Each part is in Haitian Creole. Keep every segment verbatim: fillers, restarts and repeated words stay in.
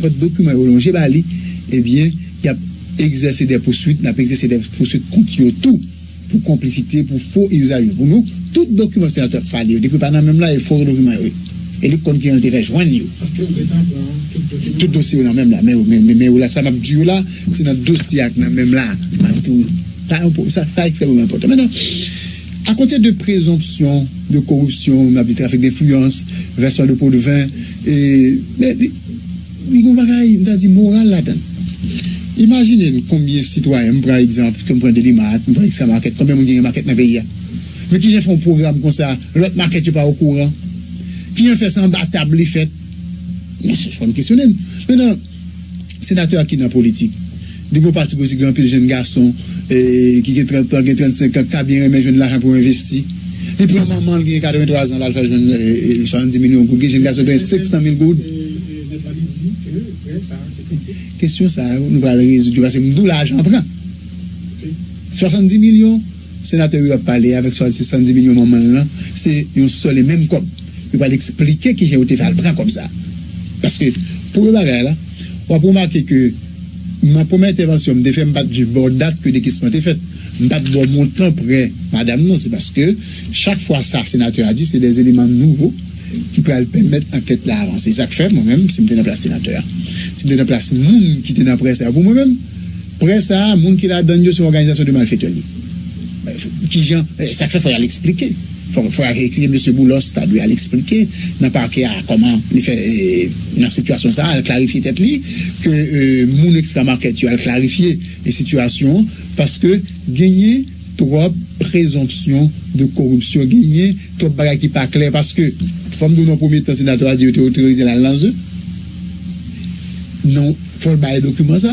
Nenpòt dokiman yo lonje ba li, ebyen, y ap egzèse de pouswit, n ap egzèse de pouswit kont yo tou pou konplisite, pou fo e uzaj yo. Pou nou, tout dokiman senatè ap pale yo, depi pa nan menm la, e fo dokiman yo ye. E li konn kijan l te fè jwenn yo. Paske ou gentan pran tout dokiman. Tout dosye yo nan menm la. Men, men, men, men, men, la, sa m ap di yo la, se nan dosye ak nan menm la. M ap di w, sa, yon po- sa, sa ekstrèmeman enpòtan. Mentnan, à côté de présomption de corruption, n ap di trafik denfliyans, vèsman de po de vin, e, men, li, li gen yon bagay, m ta di, moral ladan l. Imajine n konbyen sitwayen, m pran egzanp, ke m pran Deli Mart, m pran Extra Market, konbyen moun ki gen makèt nan peyi a? Men kijan fè yon pwogram konsa, lòt makèt yo pa okouran? Kijan fè se anba tab li fèt? Men se fò n kesyone n. Mentnan, senatè a ki nan politik, li gen yon pati politik, gen anpil jenn gason, e, ki gen trant an, gen trannsenk an, ki ta byen renmen jwenn lajan pou envesti. Li pran manman l ki gen katrevenntwa zan, l al fè jwenn, e, e, swasanndis milyon goud. Gen jenn gason ki gen senk san mil goud. Kesyon sa yo, nou pral rezoud yo, paske m di w lajan pran. Swasanndis milyon, senatè yo ap pale avèk swasanndis milyon manman l lan, se yon sèl e menm kòb. Yo pral eksplike kijan yo te fè al pran kòb sa. Paske, premye bagay la, w ap remake ke nan premye entèvansyon m te fè, m pa t jis ba w dat ke dekesman te fèt. M pa t ba w montan prè madanm nan, se paske chak fwa sa senatè a di, se de eleman nouvo ki pral pèmèt ankèt la avanse. Se sa k fè, mwen menm, si m te nan plas senatè a, si m te nan plas moun ki te nan prè sa yo, pou mwen menm, prè sa a, moun ki ladan l yo, se yon òganizasyon de malfetè l ye. Kijan, e, sa k fè fò y al eksplike. Fò, fò y al eksplike mesye Boulos, ta dwe al eksplike nan pakè a kòman li fè, e, nan sitiyasyon sa a, al klarifye tèt li, ke, e, moun Extra Market yo al klarifye, e, sitiyasyon an, paske genyen twòp prezonpsyon de koripsyon, genyen twòp bagay ki pa klè, paske, fò m di w nan premye tan, senatè a di yo te otorize l al nan ze. Non, fò l bay dokiman sa.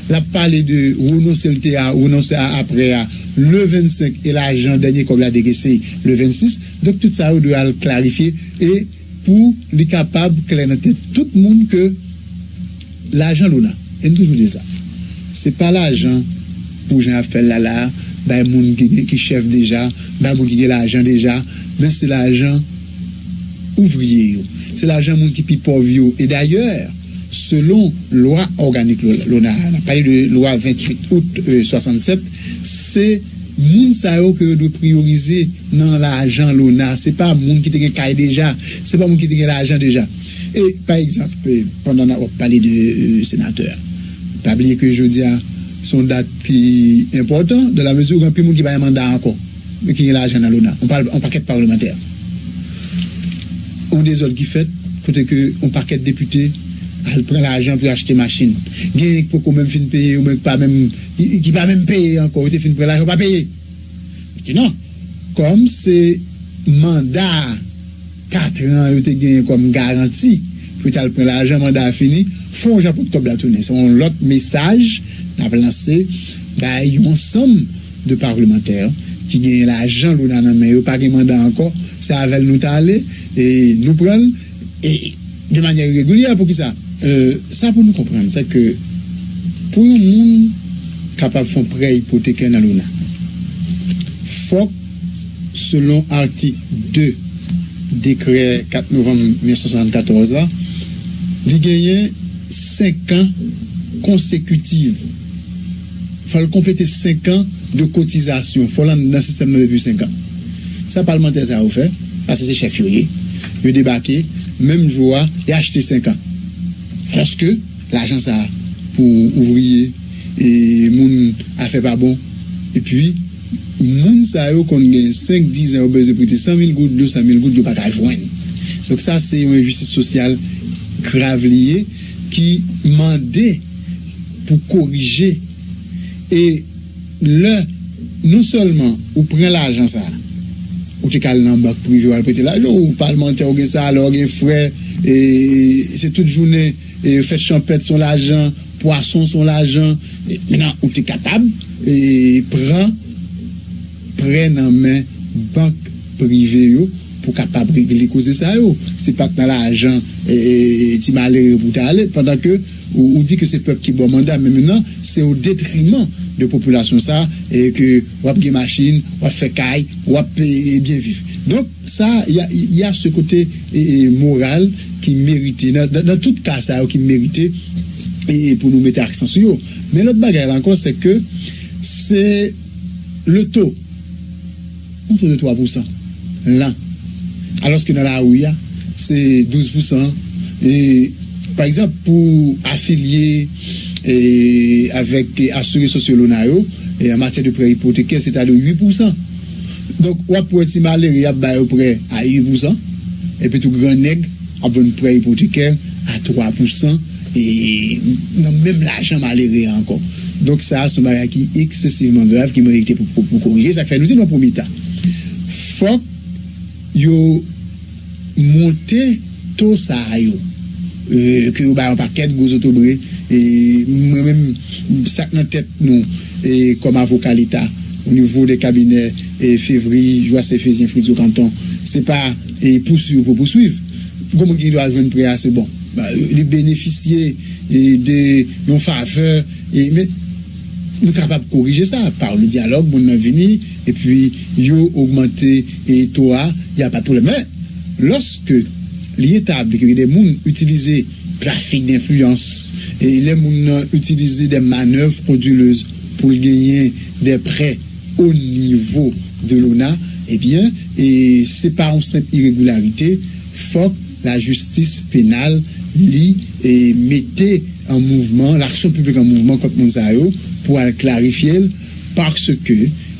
L ap pale de renonse l te a, renonse a aprè a, le vennsenk, e lajan dènye kòb la dekese le vennsis. Donk, tout sa yo dwe al klarifye e pou li kapab klè nan tèt tout moun ke lajan Lona, e m toujou di sa, se pa lajan pou jan y ap fè l la la a, bay moun ki, ki chèf deja, bay moun ki gen lajan deja, men se lajan ouvriye yo. Se lajan moun ki pi pòv yo. E dayè, selon lwa òganik Lo- Lona a, n ap pale de lwa venntuit out, e, swasannsèt, se moun sa yo ke yo dwe priyorize nan lajan Lona. Se pa moun ki te gen kay deja, se pa moun ki te gen lajan deja. E, pa egzanp, e, pandan n ap pale de, e, senatè a, pa bliye ke jodi a, se yon dat ki enpòtan, dans la mesure où gen anpil moun ki pa gen manda ankò, men ki gen lajan nan Lona. On pa- on pakèt palmantè. On dezòd ki fèt, kote ke on pakèt depite al pran lajan pou yo achte machin. Genyen ki poko menm fin peye, oubyen ki pa menm, ki, ki pa menm peye ankò, yo te fin pran lajan, yo pa peye. Mentnan, kòm se manda kat an yo te genyen kòm garanti pou yo t al pran lajan, manda a fini, fò yon jan pot kòb la tounen. Se yon lòt mesaj n ap lanse bay yon ansanm de palmantè ki genyen lajan Lona nan men yo, pa gen manda ankò, se avè l nou t ale, e nou pran l, e de manyè iregilyè. Poukisa? E, sa pou nou konprann, se ke pou yon moun kapab fè yon prè ipotekè nan Lona, fòk, selon atik de dekrè kat novanm mil nèf san swasannkatòz la, li genyen senk an konsekitiv. Fò l konplete senk an de kotizasyon. Fò l anndan sistèm nan depi senk an. Sa palmantè sa yo fè, paske se chèf yo ye, yo debake, menm jou a, y achte senk an. Alòske lajan sa a pou ouvriye, e moun afè pa bon, epi moun sa yo konn gen senk, diz an, yo bezwen prete san mil goud, de san mil goud, yo pa ka jwenn. Donk, sa se yon enjistis sosyal grav li ye, ki mande pou korije. E lè, non sèlman ou pran lajan sa a, ou te ka al nan bank prive, w al prete lajan, ou palmantè, ou gen salè, ou gen frè, e se tout jounen, e fèt chanpèt se yon lajan, pwason se yon lajan. E, mentnan, ou te kapab, e, pran prè nan men bank prive yo pou kapab regle koze sa yo. Se pa t nan lajan, e, e, ti malere pou w t ale, pandan ke ou, ou di ke se pèp ki ba w manda, men mentnan, se o detriman de popilasyon sa, e ke w ap gen machin, w ap fè kay, w ap, e, e, byen viv. Donk, sa, y a, y a se kote, e, e, moral ki merite, nan, nan, nan tout ka sa yo ki merite e pou nou mete aksan sou yo. Men lòt bagay la ankò, se ke se le to, yon to de twa pousan lan. Alòske nan lari a, se douz pousan. E, pa egzanp, pou afilye e, avèk e, asire sosyo Lona yo, e, an matyè de prè ipotekè, se ta de uit pousan. Donk, w ap wè ti malere y ap ba yo prè a uit pousan, epi tou gran nèg ap jwenn prè ipotekè a twa pousan, e, nan menm lajan malere a ankò. Donk, sa a se yon bagay ki eksesivman grav, ki merite pou, pou, pou korije. Sa k fè nou di nan premye tan, fòk yo monte to sa a yo, e, ke yo bay yon pakèt gwo zotobre. E mwen menm, sa k nan tèt nou, e, kòm avoka Leta, o nivo de kabinè, e, Fevry, Joas Efezyen, Fritz Ocanton, se pa, e, pouswiv pou pouswiv. Gon moun ki dwa jwenn prè a, se bon. Li benefisye, e, de yon favè, e, men nou kapab korije sa, pa le dyalòg, moun nan vini, epi yo ogmante, e, to a, y a pa de pwoblèm. Men, lòske li etabli ke de moun itilize trafik denfliyans, e lè moun nan itilize de manèv frodilez pou l genyen de prè o nivo de Lona, ebyen, e se pa yon senp iregilarite, fòk lajistis penal, li, e mete an mouvman, laksyon piblik an mouvman kont moun sa yo pou al klarifye l, paske,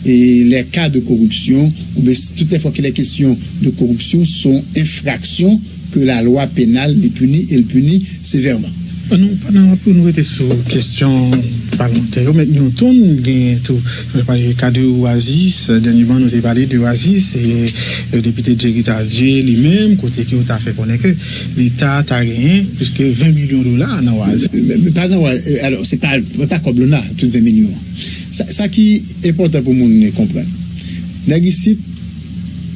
e, les cas de corruption, oubyen tout les fois qu'il est question de corruption, sont infractions que la loi pénale les punit et le punit sévèrement. Pandan, pandan w ap, nou rete sou kesyon palmantè yo, Mèt Newton genyen tou, nou pale ka de Oasis, dènyèman nou te pale de Oasis, e, e depite Jerry Tardieu li menm, kote ke w ta fè konnen ke Leta ta genyen plis ke ven milyon dola nan Oasis. Men, men pa nan Oasis, alò, se pa, se pa kòb Lona, tout ven milyon an. Sa, sa ki enpòtan pou moun konprann. Nèg isit,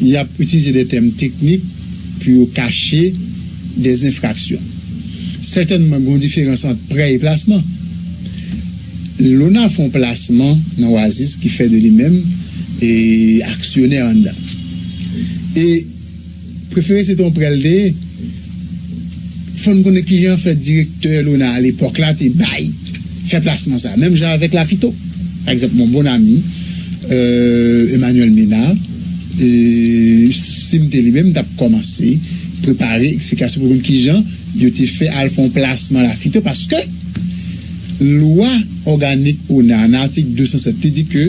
y ap itilize de tèm teknik pou yo kache de enfraksyon. Sètènman, gen yon diferans ant prè e plasman. Lona fè yon plasman nan Oasis ki fè de li menm e aksyonè anndan. E prefere se te yon prè l te ye. Fò n konnen kijan fè direktè Lona a lepòk la te bay, fè plasman sa. Menm jan avèk Lafito. Pa egzanp, mon bon ami, euh, Emmanuel Ménard, e si m te li menm, m t ap kòmanse prepare eksplikasyon pou konn kijan yo te fè al fè yon plasman Lafito, paske lwa òganik Ona, nan atik de san sèt, te di ke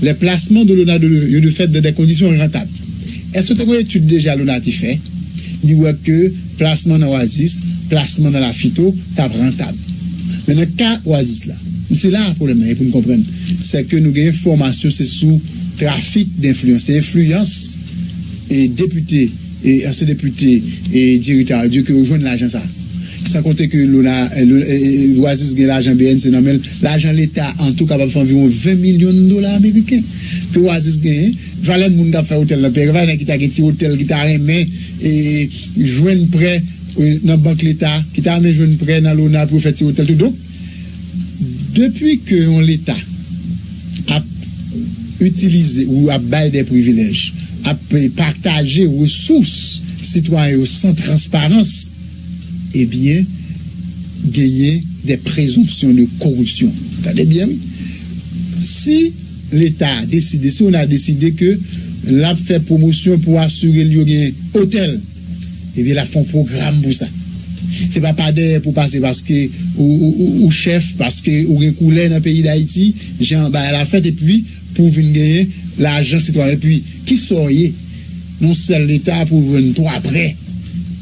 les placements de Lona de, de fait dans des conditions rentables. Èske w te gen yon etid deja Lona te fè? Li wè ke plasman nan Oasis, plasman nan Lafito t ap rantab. Men nan ka Oasis la, se la pwoblèm nan ye pou n konprann. Se ke nou gen enfòmasyon, se sou trafik denfliyans, se enfliyans e depite, e ansyen depite, e Jerry Tardieu ke yo jwenn lajan sa. San konte ke Lona, e, Lo-, e, e, Oasis gen lajan B N C nan men l, lajan Leta an tou kapab fè anviwon ven milyon dola ameriken. Ke Oasis genyen, valè moun k ap fè otèl nan peyi, valè nèg ki ta gen ti otèl, ki ta renmen, e, jwenn prè, e, nan bank Leta, ki ta renmen jwenn prè nan Lona pou yo fè ti otèl tou. Donk, depi ke yon Leta ap itilize ou ap bay de privilèj, ap pataje resous sitwayen yo san transparans, ebyen, genyen de prezonpsyon de koripsyon. Tande byen, wi. Si Leta deside, si Ona deside ke l ap fè pwomosyon pou asire l yo gen otèl, ebyen, l ap fè yon pwogram pou sa. Se pa pa dèyè pou pase paske ou, ou, ou, ou chèf, paske ou gen koulè nan peyi Dayiti, jan bagay la fèt, epi pou vin genyen lajan sitwayen. Epi, kisa w ye? Yon sèl Leta pou jwenn twa prè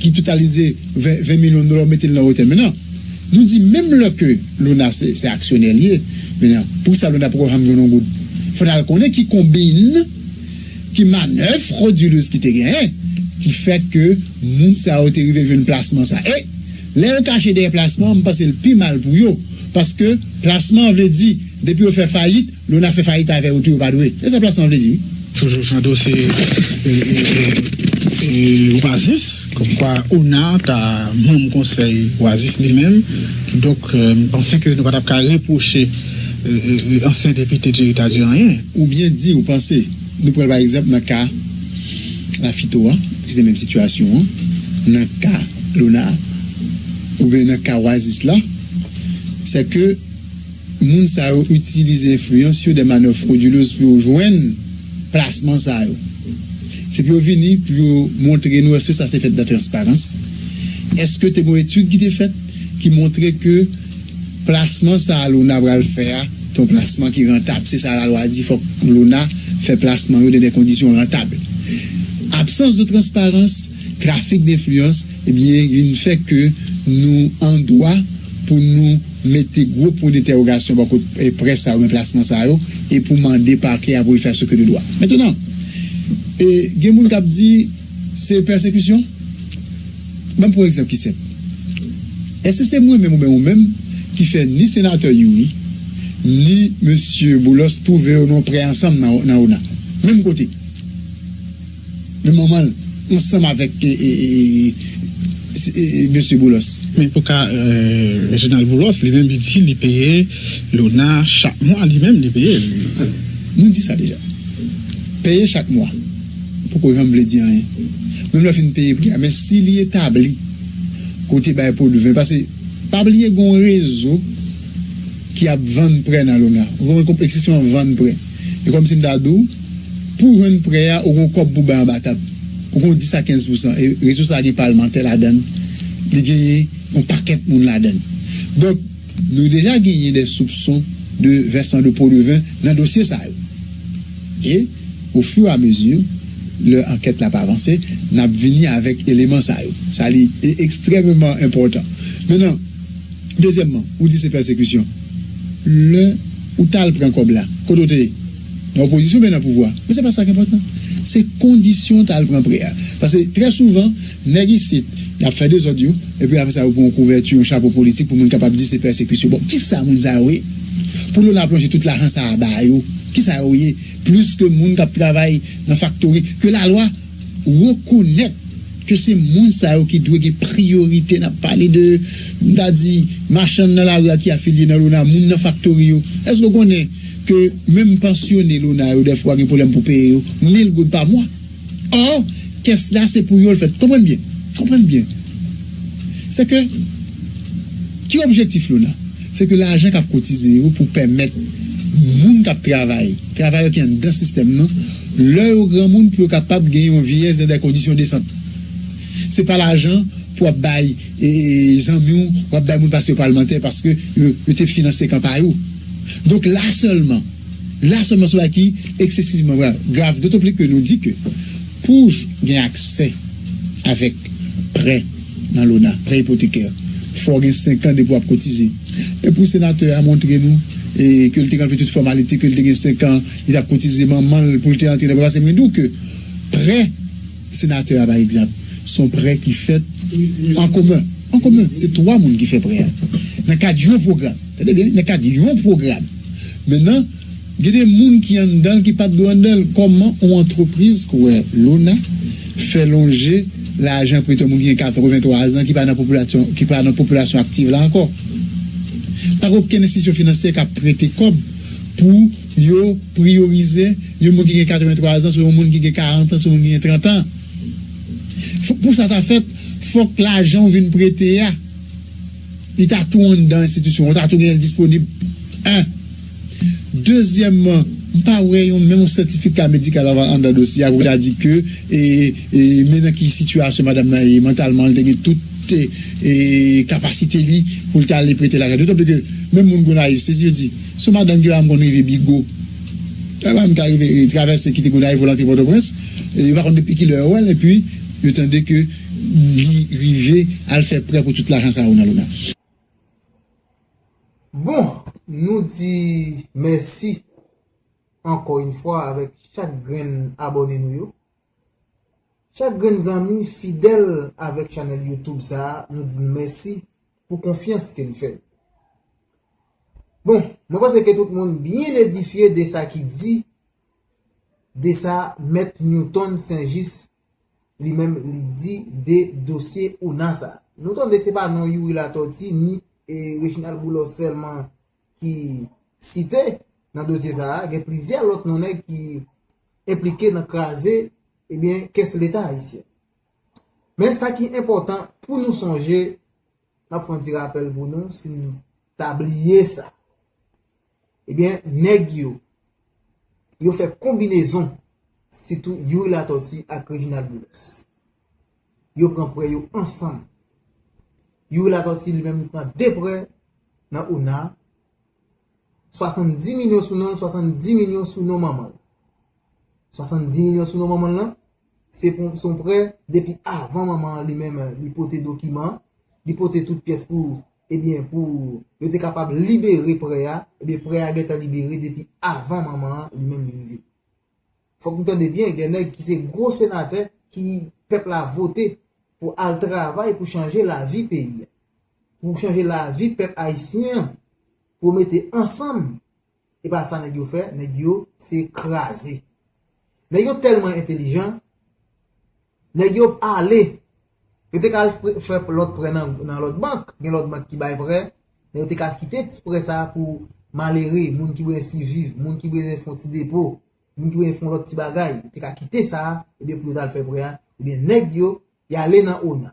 ki totalize ven, ven milyon dola, w mete l nan otèl. Mentnan, nou di menm lè ke Lona se, se aksyonè l ye, mentnan, poukisa Lona poko janm jwenn yon goud? Fò n al konnen ki konbin, ki manèv frodilez ki te genyen, ki fè ke moun sa yo te rive jwenn plasman sa. E lè yo kache dèyè plasman, m panse l pi mal pou yo, paske plasman vle di, depi yo fè fayit, Lona fè fayit avè yo tou, yo pa dwe. Se sa plasman vle di, wi. Toujou nan dosye, e, e, e, e, Oasis, kòmkwa Ona ta manm konsèy Oasis li menm. Donk, e, m panse ke nou pa t ap ka repwoche, e, e, e, ansyen depite Jerry Tardieu anyen. Ou byen di, ou panse. Nou pran pa egzanp nan ka Lafito a, ki se menm sitiyasyon an, nan ka Lona, oubyen nan ka Oasis la, Se ke moun sa yo itilize enfliyans yo, de manèv fwodilez pou yo jwenn plasman sa yo. Se pou yo vini, pou yo montre nou èske sa te fèt nan transparans. Èske te gen yon etid ki te fèt ki montre ke plasman sa a Lona pral fè a, se yon plasman ki rantab. Se sa lalwa di, fòk Lona fè plasman yo nan de kondisyon rantab. Absans de transparans, trafik denfliyans, ebyen, vin fè ke nou an dwa pou nou mete gwo pwen dentèwogasyon bò kot, e, prè sa yo, men plasman sa yo, e pou mande pakè a pou l fè ce que de droit. Mentnan, e, gen moun k ap di se pèsekisyon. Ban m pran yon egzanp ki senp. Èske se mwen menm oubyen ou menm ki fè ni senatè Youri, ni mesye Boulos twouve yo nan yon prè ansanm nan, nan ona? Menm kote. Menm manman l, ansanm avèk, e, e, e, e, mesye Boulos. Men pou ka, e, Reginald Boulos, li menm li di li peye Lona chak mwa, li menm li peye. Nou di sa deja. Peye chak mwa. Poko janm vle di anyen. Menm lè w fin peye prè a, men si li etabli kote bay po de ven, paske pa bliye gen yon rezo ki ap vann prè nan Lona. Ou konprann, ekspresyon vann prè. E kòmsi m ta di w, pou jwenn prè a, ou gen yon kòb pou bay anba tab. Ou gen dis a kenz pousan. E rezo sa a gen palmantè ladan l. Li genyen yon pakèt moun ladan l. Donk, nou deja genyen de soupson de vèsman de po de ven nan dosye sa yo. E, au fur et à mesure, lè ankèt la ap avanse, n ap vini avèk eleman sa yo. Sa li e ekstrèmeman enpòtan. Mentnan, dezyèmman, ou di se pèsekisyon. Lè ou t al pran kòb la, kote w te ye? Nan opozisyon oubyen nan pouvwa? Men se pa sa k enpòtan. Se kondisyon w t al pran prè a. Paske trè souvan, nèg isit, y ap fè dezòd yo, epi apre sa, yo pran yon kouvèti, yon chapo politik pou moun kapab di se pèsekisyon. Bon, kisa moun sa yo ye? Pou Lona plonje tout lajan sa a ba yo, kisa yo ye? Plis ke moun k ap travay nan faktori, ke lalwa rekonèt ke se moun sa yo ki dwe gen priyorite. N ap pale de, m ta di, machann nan lari a ki afilye nan Lona, moun nan faktori yo. Èske w konnen ke menm pansyone Lona yo, dèfwa gen pwoblèm pou peye yo mil goud pa mwa? Ò, kès la se pou yo l fèt. Konprann byen. Konprann byen. Se ke, ki objektif Lona? Se ke lajan k ap kotize yo pou pèmèt moun k ap travay, travayè ki anndan sistèm nan, lè yo granmoun, pou yo kapab gen yon vyeyès nan de kondisyon desan. Se pa lajan pou w ap bay, e, zanmi w, w ap bay moun paske yo palmantè, paske yo, yo te finanse kanpay ou. Donk, la sèlman, la sèlman, se yon bagay ki eksesivman grav, grav, dotan plis ke nou di ke pou w gen aksè avèk prè nan Lona, prè ipotekè, fò w gen senk an depi w ap kotize. E pou senatè a montre nou, e, ke l te ranpli tout fòmalite, ke l te gen senk an, li t ap kotize manman l pou l te antre nan prè, paske mwen di w ke prè senatè a, pa egzanp, se yon prè ki fèt an komen. An komen, se twa moun ki fè prè a. Nan kad yon pwogram. Tande byen, nan kad yon pwogram. Mentnan, gen de moun ki anndan l ki pa t dwe anndan l. Kòman yon antrepriz kwè Lona fè lonje lajan prete moun ki gen katrevenntwa zan, ki pa nan popilasyon, ki pa nan popilasyon aktiv la ankò? Pa gen okenn enstitisyon finansyè k ap prete kòb pou yo priyorize yon moun ki gen katrevenntwa zan sou yon moun ki gen karant an, sou yon moun ki gen trant an. Fò, pou sa ta fèt, fòk lajan w vin prete a, li ta tou anndan enstitisyon, ou ta tou gen l disponib. En. Dezyèmman, m pa wè yon, menm yon sètifika medikal ava anndan dosye a pou ta di ke, e, e, men nan ki sitiyasyon madanm nan ye mantalman, li te gen tout, e, e, kapasite li pou l ta ale prete lajan. Dotan plis ke menm moun Gonayiv sezi, yo di, se yon madanm ki pa janm konn rive Bigo. Epi m ka rive, e, travèse kite Gonayiv pou l antre Pòtoprens, e, yo pa konn depi kilè yo wè l, epi yo tande ke li rive al fè prè pou tout lajan sa yo nan Lona. Bon, nou di mèsi ankò yon fwa avèk chak grenn abòne nou yo. Chak grenn zanmi fidèl avèk chanèl YouTube sa a, nou di n mèsi pou konfyans ke n fè n. Bon, mwen panse ke tout moun byen edifye de sa ki di, de sa Mèt Newton Saint-Just li menm li di de dosye ona sa. Nou tande se pa non Youri Latortue ni, e, Reginald Boulos sèlman ki site nan dosye sa a, gen plizyè lòt non nèg ki enplike nan kraze, ebyen, kès Leta ayisyen. Men sa ki enpòtan pou nou sonje, n ap fè yon ti rapèl pou nou, si n ta bliye sa. Ebyen, nèg yo, yo fè konbinezon, sitou Youri Latortue ak Reginald Boulos. Yo pran prè yo ansanm. Youri Latortue li menm li pran de prè nan ona, swasanndis milyon sou non l, swasanndis milyon sou non manman l. Swasanndis milyon sou non manman l lan, se pou, se yon prè depi avan manman an li menm li pote dokiman, li pote tout pyès pou, ebyen, pou yo te kapab libere prè a, ebyen, prè a gentan libere depi avan manman an li menm li rive. Fòk nou tande byen, gen nèg ki se gwo senatè ki pèp la vote pou al travay pou chanje lavi peyi a, pou chanje lavi pèp ayisyen an, pou mete ansanm. E pa sa nèg yo fè, nèg yo se kraze. Nèg yo tèlman entelijan, nèg yo ale. Yo te ka al fè lòt prè nan, nan lòt bank, gen lòt bank ki bay prè, men yo te ka kite ti prè sa pou malere, moun ki bezwen siviv, moun ki bezwen fè yon ti depo, moun ki bezwen fè yon lòt ti bagay, yo te ka kite sa, ebyen pou yo t al fè prè a, ebyen nèg yo, y ale nan ona.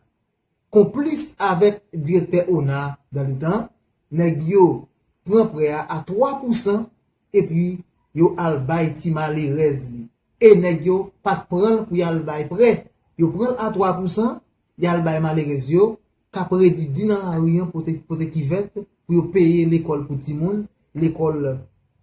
Konplis avèk direktè ona dan letan, nèg yo pran prè a a twa pousan, epi yo al bay ti malerèz li. E nèg yo pa t pran l pou y al bay prè. Yo pran l a twa pousan, y al bay malerèz yo, k ap redi di nan lari an pote, pote kivèt pou yo peye lekòl pou timoun, lekòl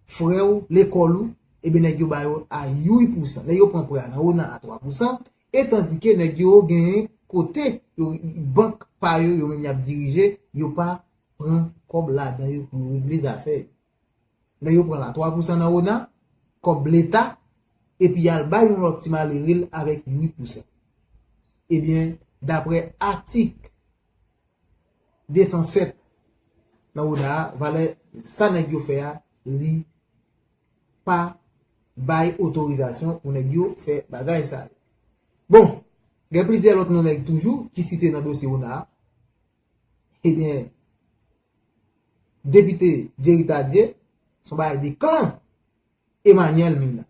frè w, lekòl ou, ebyen nèg yo ba yo a uit pousan. Nèg yo pran prè a nan ona a twa pousan, e tandike nèg yo genyen kote yo, bank pa yo, yo menm y ap dirije, yo pa pran kòb ladan yo pou yo regle zafè yo. Nèg yo pran l a twa pousan nan ona, kòb leta, epi y al bay yon lòt ti malere l avèk uit pousan. Ebyen, daprè atik de san sèt nan ona a, valè sa nèg yo fè a, li pa bay otorizasyon pou nèg yo fè bagay sa yo. Bon, gen plizyè lòt non nèg toujou ki site nan dosye ona a. Ebyen, depite Jerry Tardieu, se yon bagay de klan Emmanuel Mena.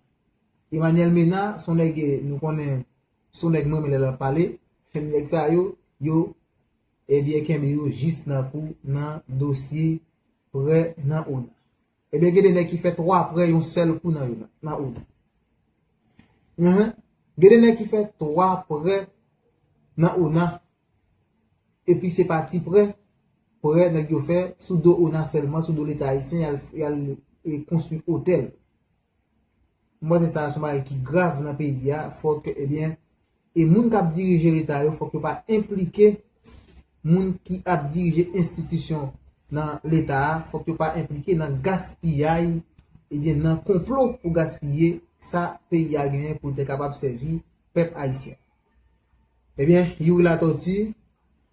Emmanuel Mena, se yon nèg, eh, nou konnen, se yon nèg mwen renmen lè l ap pale. Nèg sa yo, yo, ebyen, kenbe yo jis nan kou, nan dosye prè nan ona. Ebyen, gen de nèg ki fè twa prè yon sèl kou nan, nan ona. Gen de nèg ki fè twa prè nan ona. Epi se pa ti prè, prè nèg yo fè sou do ona sèlman, sou do leta ayisyen, y al, y al, e, konstwi otèl. Mwen panse sa se yon bagay ki grav nan peyi a, fòk, ebyen, e moun k ap dirije leta yo, fòk yo pa enplike moun ki ap dirije enstitisyon nan leta a, fòk yo pa enplike nan gaspiyay, ebyen, nan konplo pou gaspiye sa peyi a genyen pou l te kapab sèvi pèp ayisyen. Ebyen, Youri Latortue,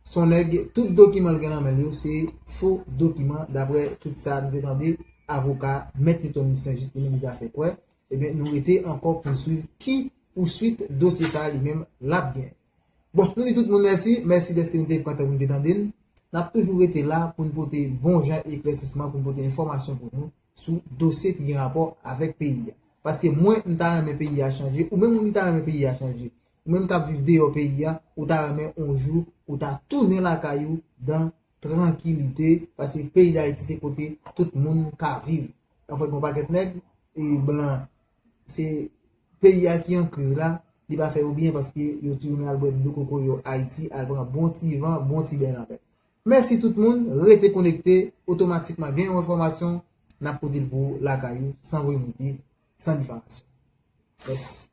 se yon nèg, tout dokiman l gen nan men l yo, se fo dokiman, daprè tout sa nou te tande, avoka Mèt Newton Louis Saint Juste li menm li ta fè kwè. Ebyen, nou rete ankò pou n swiv ki pouswit dosye sa a li menm l ap gen. Bon, nou di tout moun mèsi, mèsi dèske nou te pran tan pou nou te tande n. N ap toujou rete la pou n pote bon jan eklèsisman, pou n pote enfòmasyon pou nou sou dosye ki gen rapò avèk peyi a. Paske mwen, m ta renmen peyi a chanje, ou menm moun ki ta renmen peyi a chanje, ou menm k ap viv deyò peyi a, ou ta renmen on jou, ou ta tounen lakay ou dan trankilite, paske peyi Dayiti se kote tout moun ka viv. Anfèt, gon pakèt nèg, e blan, se peyi a ki an kriz la, li pa fè yo byen paske yo tounen al bwè dlo kokoyo Ayiti, al pran bon ti van, bon ti bèy lanmè. Mèsi tout moun, rete konekte, otomatikman gen yon enfòmasyon, n ap pote l pou ou lakay ou, san voye monte, san difamasyon. Mèsi.